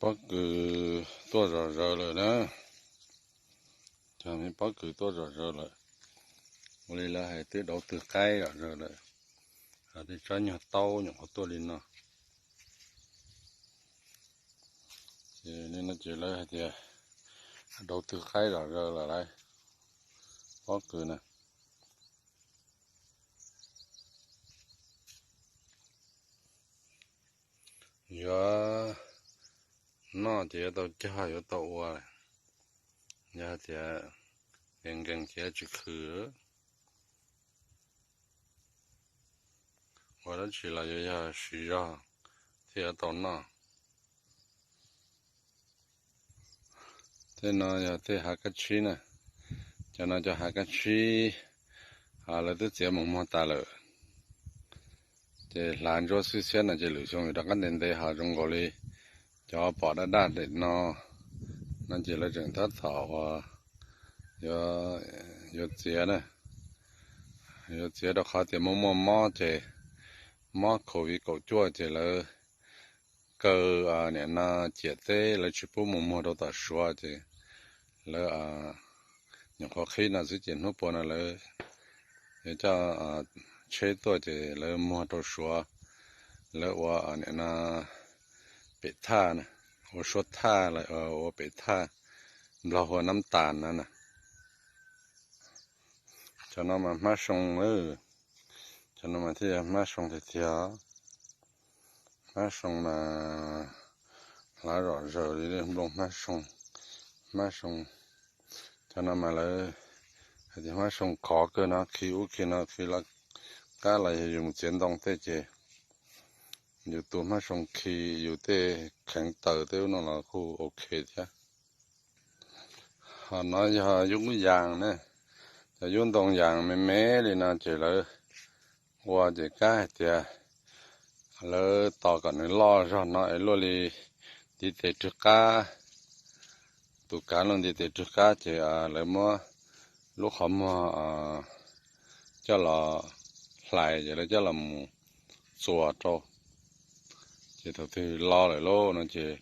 Pob kws tuaj zom zaws lawm na. Cov me pob kws tuaj zom zaws lawm. Ua li lawv hais twb dauv twg qaib zom zaws lawm. Tej tsob nyuag taub nyuam qhuav tuaj li no. Ces li no ces lawv hais tias dauv twg qaib zom zaws lawm lauj. Pob kws na. Yuav noj ces yuav tau cog yuav tau ua. Yog tias nkees nkees ces tsis khwv. Ua dab tsi los yuav yog siv zog thiaj yuav tau noj. Tej no yog tej hav kab tsib na. Cov no cov hav kab tsib, lawv twb txiav mus muag tas lawm. Ces hlav ntsuab xwb xiab no ces lwm xyoo yuav rov qab ntev ntev ho zoo nkaus li cov pom daj daj daim no. No ces lawv tseem tab tom uas yuav txiav na. Yuav txiav rau qhov tias muaj muaj mob ces, mob covid kaum cuaj ces lawv kaw niam no ciam teb lawv tsis pub mus muag rau tom Suav ces lawv nyuam qhuav qhib no xwb ces hnub puas no lawv yuav coj tsheb tuaj ces lawv muag rau Suav. Lawv ua niam no pem thaj, ua suab thaj, ua pem thaj, Nplog hu ua nab tas no na. Cov no mas hmab soo, cov no mas thiaj yog hmab soo tiag tiag. Hmab soo mas hlav zom zaws li nplooj hmab soo, hmab soo. Cov no mas lawv hais tias hmab soo khov kawg no, khi ub khi no khi los qab los yog yus mus txiav ntoo tej ces yus tu hmab soo khi yus tej kheev taws tej ub no los kuj ok thiab. Ho no yog yub yaas na, cov yub ntoo yaas me me li no ces lawv ua ces kab hais tias lawv tos kom nws loj zog no es luaj li ntiv tes rwg qab, tus kav luaj ntiv tes rwg qab ces lawv muab lub qhov muag coj los hlais ces lawv coj los mus txuas rau. Ces thaum twg lo lawm lauj no ces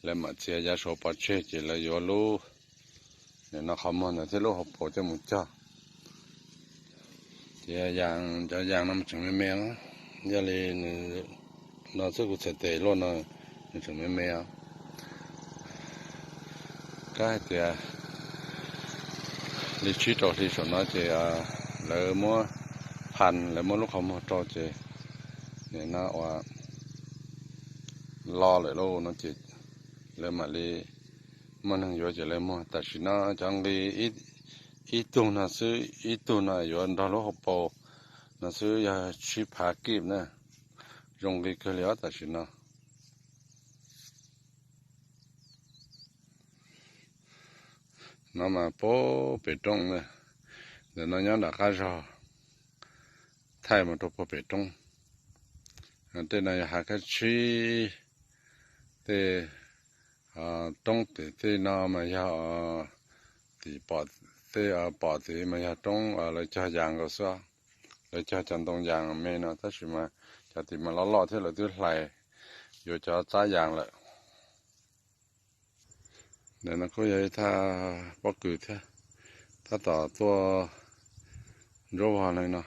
lawv mam txiav yav saud pov tseg ces lawv yuav lub, nim no qhov muag ntawd thiab lub hauv paus coj mus cog. Ces yaas, cov yaas no mas tseem me me, yog li nws no xwb kuv txhais tes luaj no nws tseem me me os. Kab hais tias li tsib rau hli saum no ces lawv muab phan, lawv muab lub qhov muag rau ces nim no ua lo lawm lauj no ces lawv mam li muaj neeg yuav ces lawv muag. Tam sim no cov nqi ib tug no xwb, ib tug no yuav nrog lub hauv paus no xwb yog tsib phav kib na. Zoo nqi kawg li os tam sim no. No mas puag pem roob na, ntawm no nyob nram qab zog thaij mus rau puag pem roob. Tej no yog hav kab tsib, tej roob tim tej no mas yog tim pom, tej pom tid mas yog roob lawv cog yas nkaus xwb. Lawv cog cov ntoo yas me no tab sis mas cov tim mas loj loj thiab lawv twb hlais yuav cov txab yas lawm. Ntawm no kuj yog ib thaj pob kws thiab, tab tom tuaj ntsuab vog li no.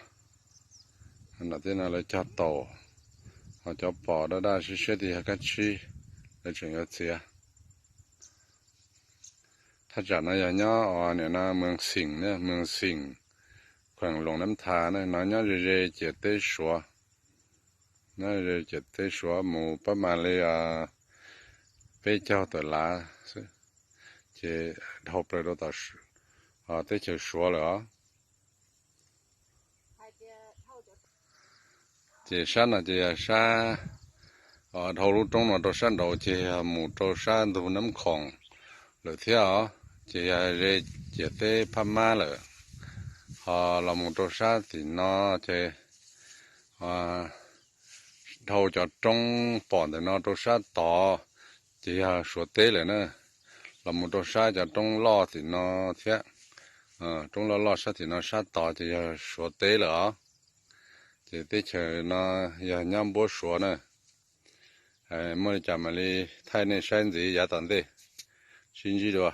Nram tej no lawv cog taum, ho cov pom daj daj siab siab tias yog kab tsib, lawv tseem yuav txiav. Thaj tsam no yog nyob nim no Mường Xỉn, Mường Xỉn, khueem Loos Nab Thas na, no nyob ze ze ciam teb Suav. Nyob ze ciam teb Suav mus pab mas li peb caug tawm lav xwb, ces dhau plaws rau tom teb chaws Suav lawm os. Ces sab no ces yog sab, dhau lub roob no rau sab nraud ces yog mus rau sab ntug Nab Khoom lawm thiab os, ces yog ze ciam teb Phab Mab lawm. Ho los mus rau sab tim no ces dhau cov roob pom ntawm no rau sab tod ces yog Suav teb lawm na. Los mus rau sab cov roob loj tim no thiab, roob loj loj sab tim no sab tod ces yog Suav teb lawm os. Ces teb chaws no yog nyob npuab Suav na. Muaj li cas mam li thaij nej saib ntxiv yav tom ntej. Sib ntsib dua.